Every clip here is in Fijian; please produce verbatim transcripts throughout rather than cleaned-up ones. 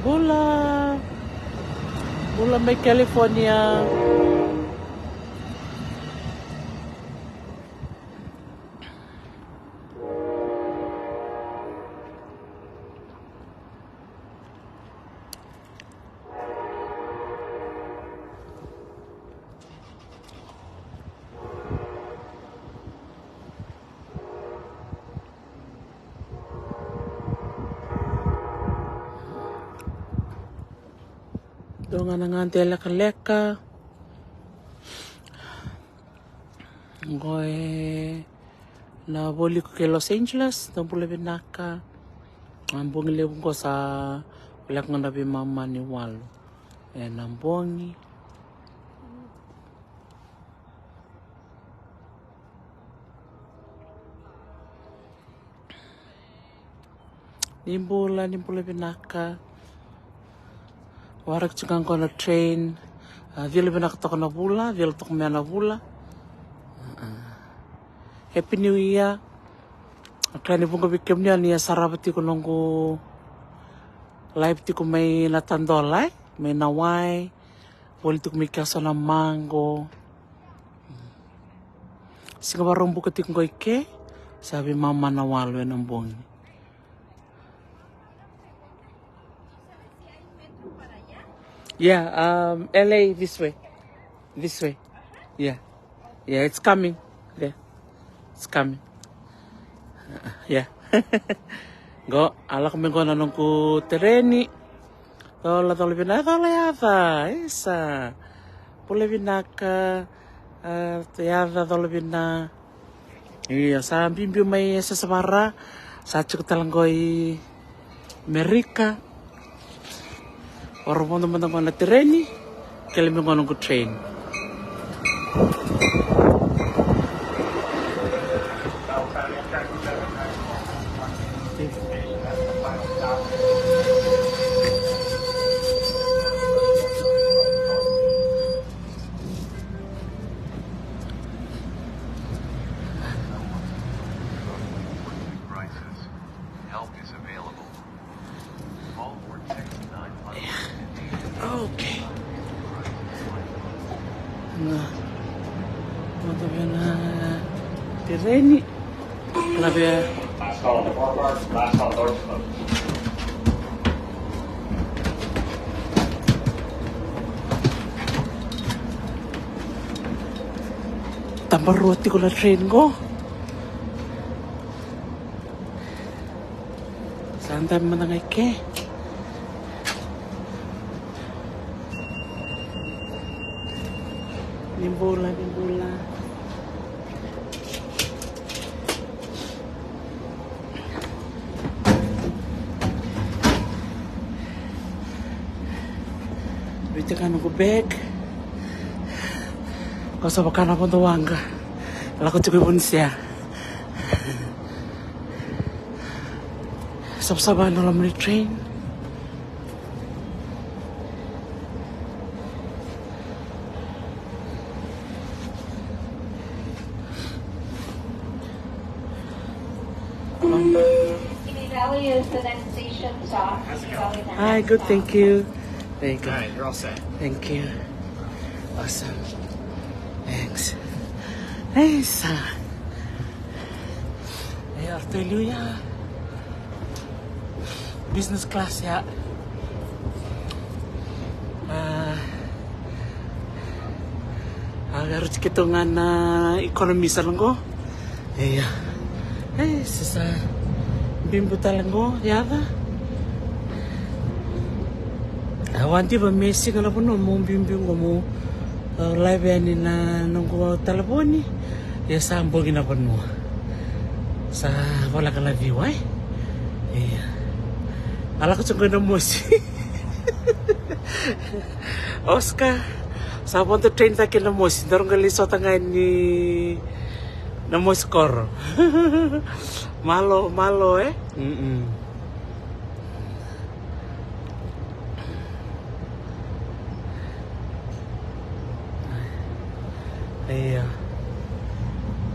Bula. Bula mai California. Dua ga na gade lekaleka. Qo e na voli ko ke Los Angeles, na bula vinaka. Na bogi levu qo sa leqa ga na veimama ni walu. E na bogi. Ni bula, ni bula vinaka. Waraki tiko ga qo na train. A, cila vinaka toka na vula, cila toka mai na vula. A, a. Happy New Year. A, kila ni vuqa vei kemuni ni a sarava tiko noqu live tiko mai na tadola, e? Mai na wai. Voli tiko mai kea so na maqo. Siga Vakaraubuka tiko qo i ke, sa veimama na walu e na bogi. Yeah, um, L A this way. This way. Yeah. Yeah, it's coming. There. It's coming. Yeah. Qo, a lako mai qo na noqu tereni. Cola, cola vinaka, cola yaca, isa. Bula vinaka, a, yaca, cola vina. Io, sa biubiu mai e sasavara, sa tiko tale qo i Merika. Oro vodo mada qo na tereni, kele me qo noqu train. Help is available. Okay. Na. Mata vena tereni. Na vea. Tabarua tiko na train qo. Sa dabe mada ga i ke. Ni bula, ni bula. Vita ka noqu bag. Ko sa vaka na vodo waqa. Lako tiko i vunisea. Savasava na loma ni train. Hi, good, thank you. There you go. All right, you're all set. Thank you. Awesome. Thanks. Hey, sa. Hey, Artuelia. Business class ya. A, a, rauti keitou ga na economy sa qo. Ia. E, sa, sa biubiu tale qo, yaca. Au a diva me siga na vanua meu biubiu qo meu, e, live yani na noqu talevoni. Ia sa bogi na vanua. Sa voleka na view, e? Ia. A lako tiko qo na mosi. Oscar, sa vodo train cake na mosi. Daru qai lai sota ga ni na mosi koro. Malo, malo, e? Mm-mm. Ia.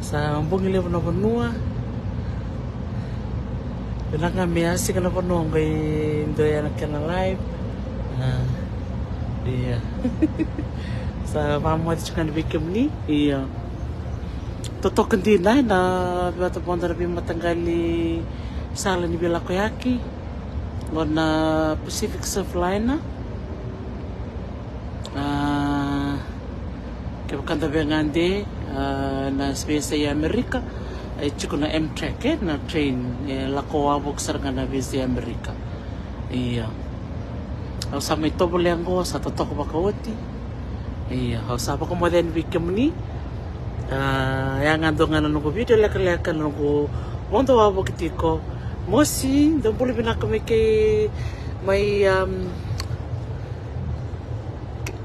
Sa bogi levu na vanua. Vinaka ga me a siga na vanua qai dua ya na kena live. Ia. Sa vamoce tiko ga ni vei kemuni. Ia. Totoka dina ena vata vodo na veimataqali sala ni veilakoyaki. Qo na Pacific Surfliner. A, kevaka da vegade, a, na veiyasai Amerika, e tiko na Amtrak, e, na train, e lako wavoki sara ga na veiyasai Amerika. Ia. Au sa mai tovolea qo, sa totoka vakaoti. Ia, au sa vakamoce yani vei kemuni. A, ya ga dua ga na noqu video lekaleka, na noqu vodo wavoki tiko. Mosi, dou bula vinaka mai kei, mai, um,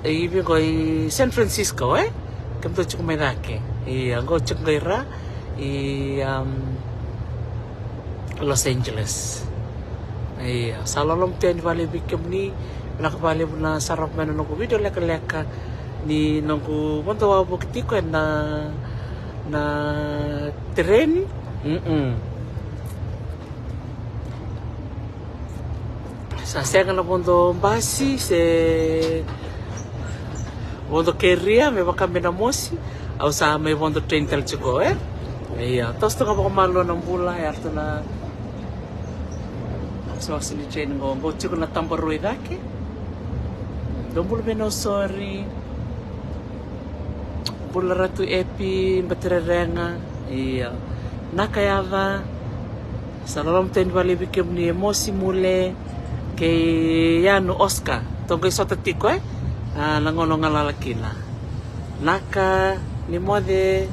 e, i vei qo i San Francisco, e? Kemudou tiko mai cake. Ia, qo tiko qo i ra, i, um, Los Angeles. Ia, sa loloma tu yani vakalevu vei kemuni. Vinaka vakalevu na sarava mai na noqu video lekaleka ni noqu vodo wavoki tiko ena, na tereni. Mm-mm. Sa sega na vodo basi se vodo keria me vaka mai na mosi, au sa mai vodo train tale tiko, e? Ia, toso tu ga vakamalua na bula, e ratou na, so, sa ni train qo, qo tiko na tabarua i cake. Dou bula vei Nausori. Bula Ratu Epi, Batirerega, ia. Naka yaca. Sa loloma tu yani vakalevu vei kemuni e Mosi Mule kei Yanu Oscar. Tou qai sota tiko, e? A, na gauna o galala kina. Naka, ni moce.